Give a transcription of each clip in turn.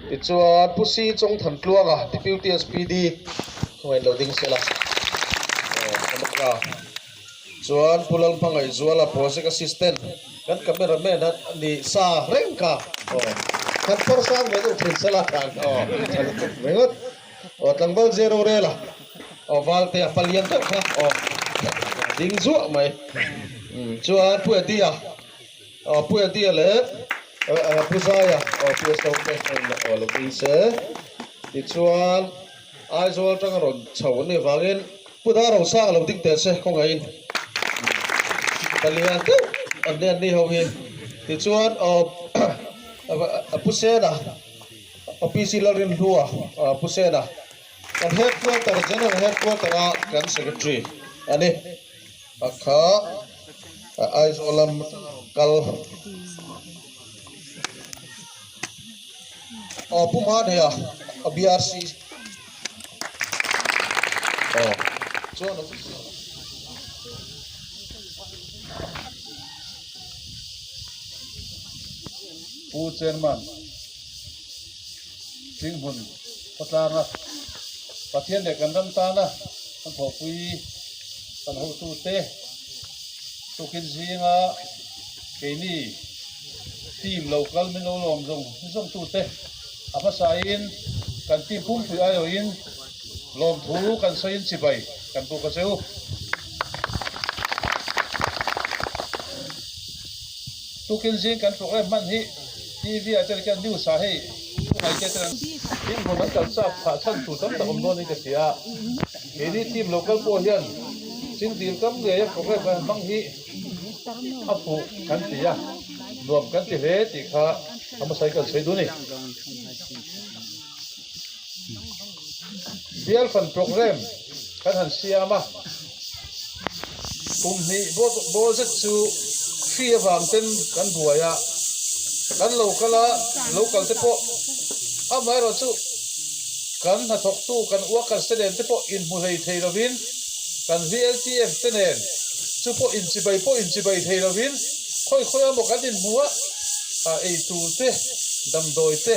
Tichuan Pu Si Chawngthantluanga Deputy SPD khawngaih lo ding sela aw chuan Pu Lalhmangaihzuala Project Assistant kan camera man a ni sa reng kha aw khat phawr sang ve deuh thin sela aw tha lutuk ringawt aw tlangval zero rela aw valte a palian deuh kha aw ding zuah mai chuan Pu Eddie-a Aw Pu Eddie-a leh Pu Zaia aw Pu Esto te aw lo ding se. Tichuan Aizawl atanga rawn chho an nih avangin Pu Darosanga lo ding teh se kawngaihin palian deuh an ni an ni ho hi. Tichuan aw Pu Sena aw PC Lalrinhlua Pu Sena kan headquarter General Headquarter a kan Secretary a ni. A kha Aizawl lam kal aw Pu Hmanhea a BRC aw chuan Pu Chairman Singhmun khawtlanga Pathian leh kan ram tana kan thawhpui kan hotute tukin zinga keini team lo kal min lo lawm zawng zawng tute a hmasain kan team pumpui aiawhin lawmthu kan sawiin chibai kan buk a che u. Tukin zing kan program hman hi TV ah te khian news ah hei thu ngaih te ten team hmun an kal chak phah chhan tur tam tak awm dawn in ka hria a, keini team lo kal pawh hian chingdil kam ngei a program kan hmang hi a fuh kan ti a, nuam kan ti hle tih kha a hmasa in kan sawi duh a ni. Bial fan program kan han siam a, kum hnih bawr zet chu hri avang ten kan buai a, kan lo kal a, lo kal te pawh amaherawh chu kan hnathawktu kan workers te nen te pawh inhmu hlei thei lovin kan VLTF te nen chu pawh inchibai pawh inchibai thei lovin khawi khawi a maw kan inhmu a, ei tur te damdawi te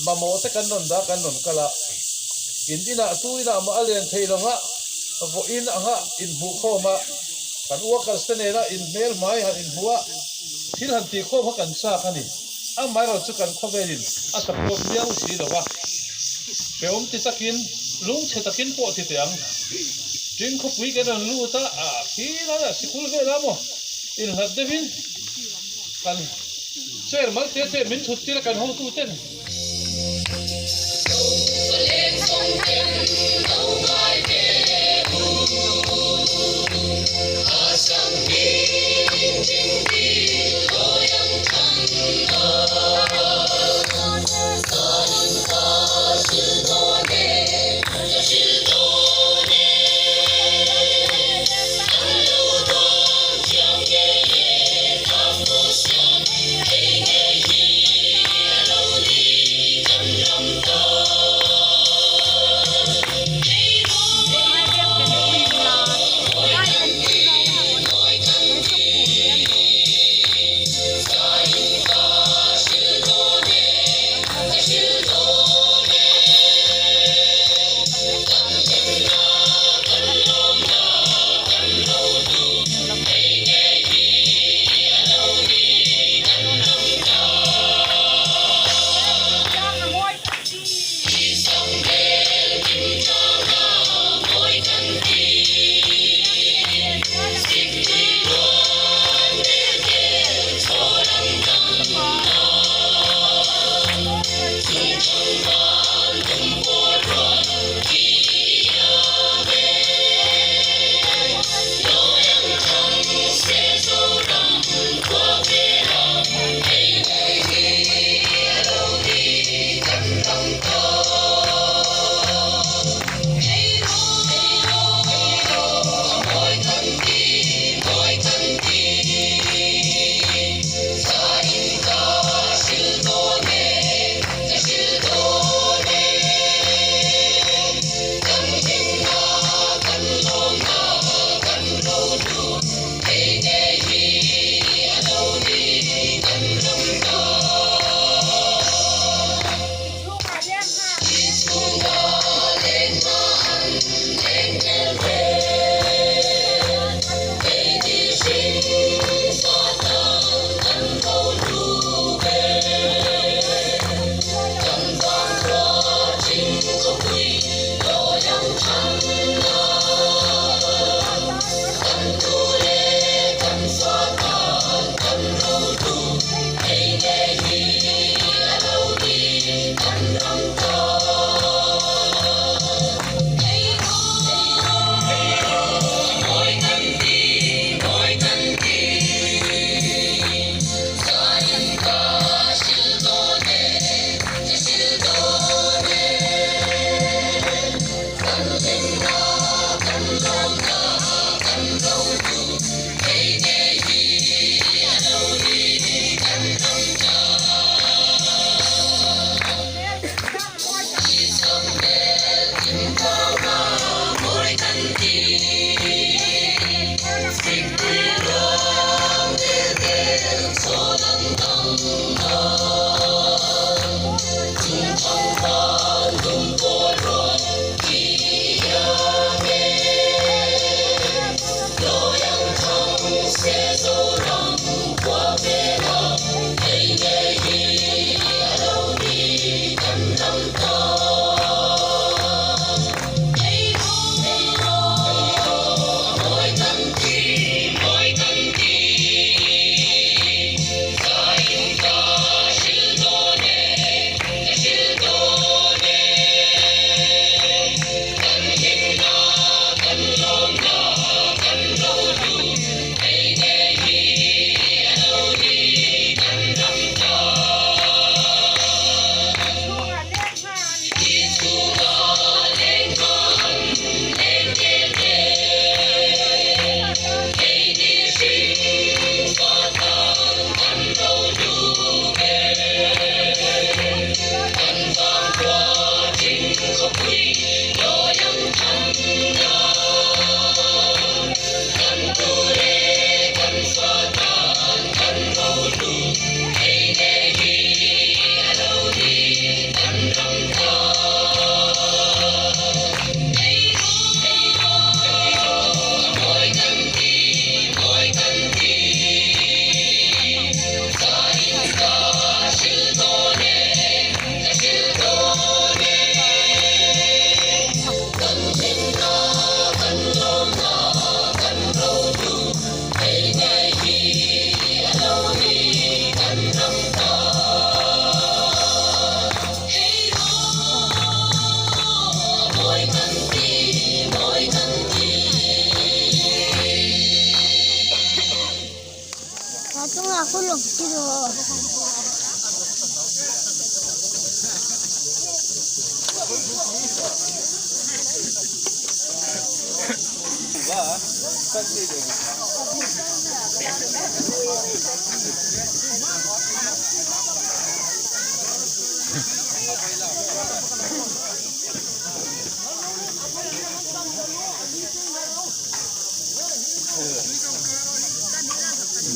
mamawh te kan rawn dah kan rawn kal a, in inah tu inah mah a len thei lo a, vawiin anga inhmuh khawm a, kan workers te nena inhmel hmai han inhmuh a, thil han tih khawm kha kan chak a ni. Amaherawhchu kan khawvelin a support miau si lo a, hrehawm ti takin, lungchhe takin pawh ti teh ang. Ṭing khawpui kan rawn lut a, ah khi laiah sikul velah maw inhlat deuhin kan Chair mal te te min thut tir a kan hotu ten.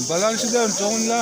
Balance dan chong la.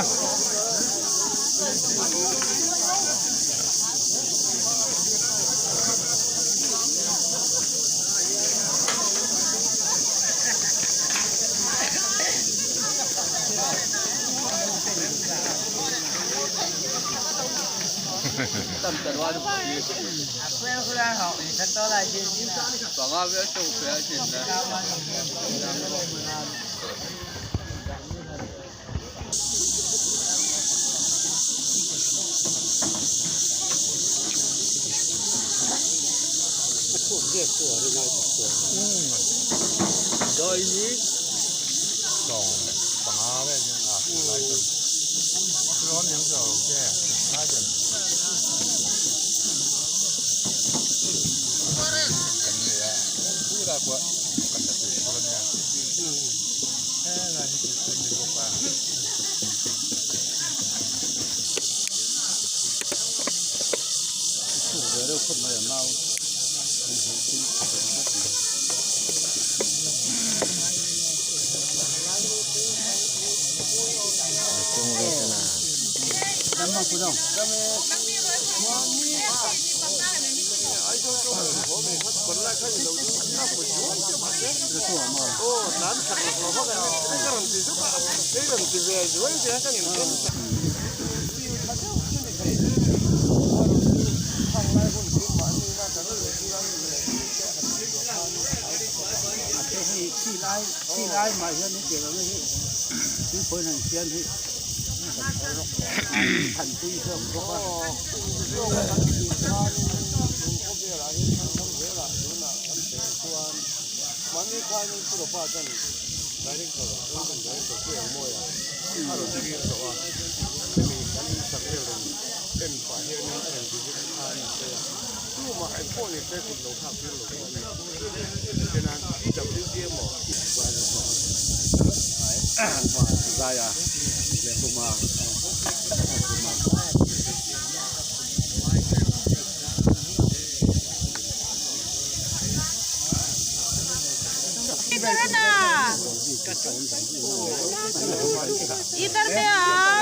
इधर में आओ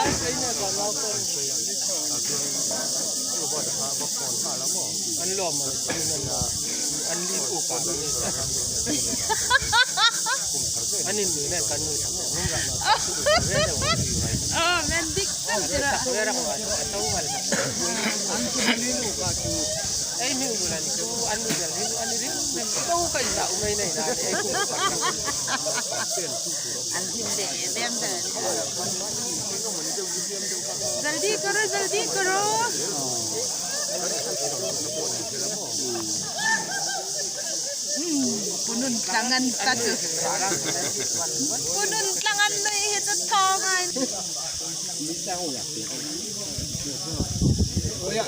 जल्दी करो जल्दी करो punun tangan tatu punun tangan nui hi chu thong ai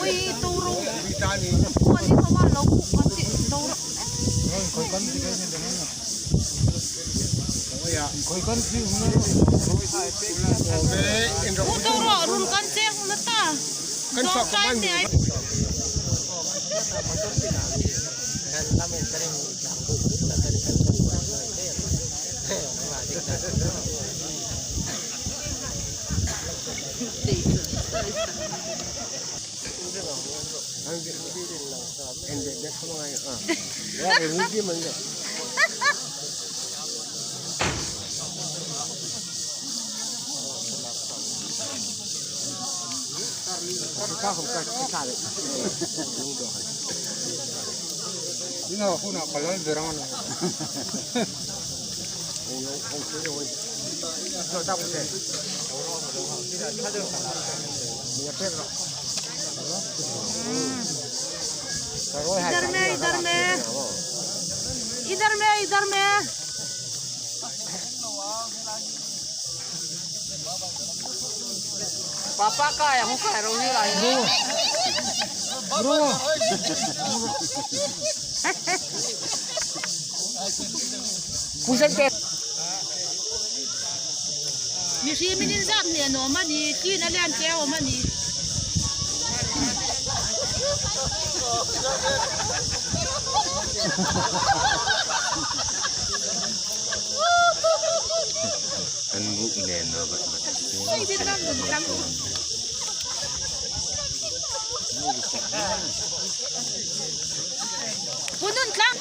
ui turu con đi không mà lâu con chị đâu turu run con cheng na ta dong kai te ai इधर में इधर में इधर में इधर में पापा का आया हूँ कह रहा हूँ bro. Mihring in zat hnen awm a ni, clean a lian che awm a ni. An buk nen a vat vat Punun tlang.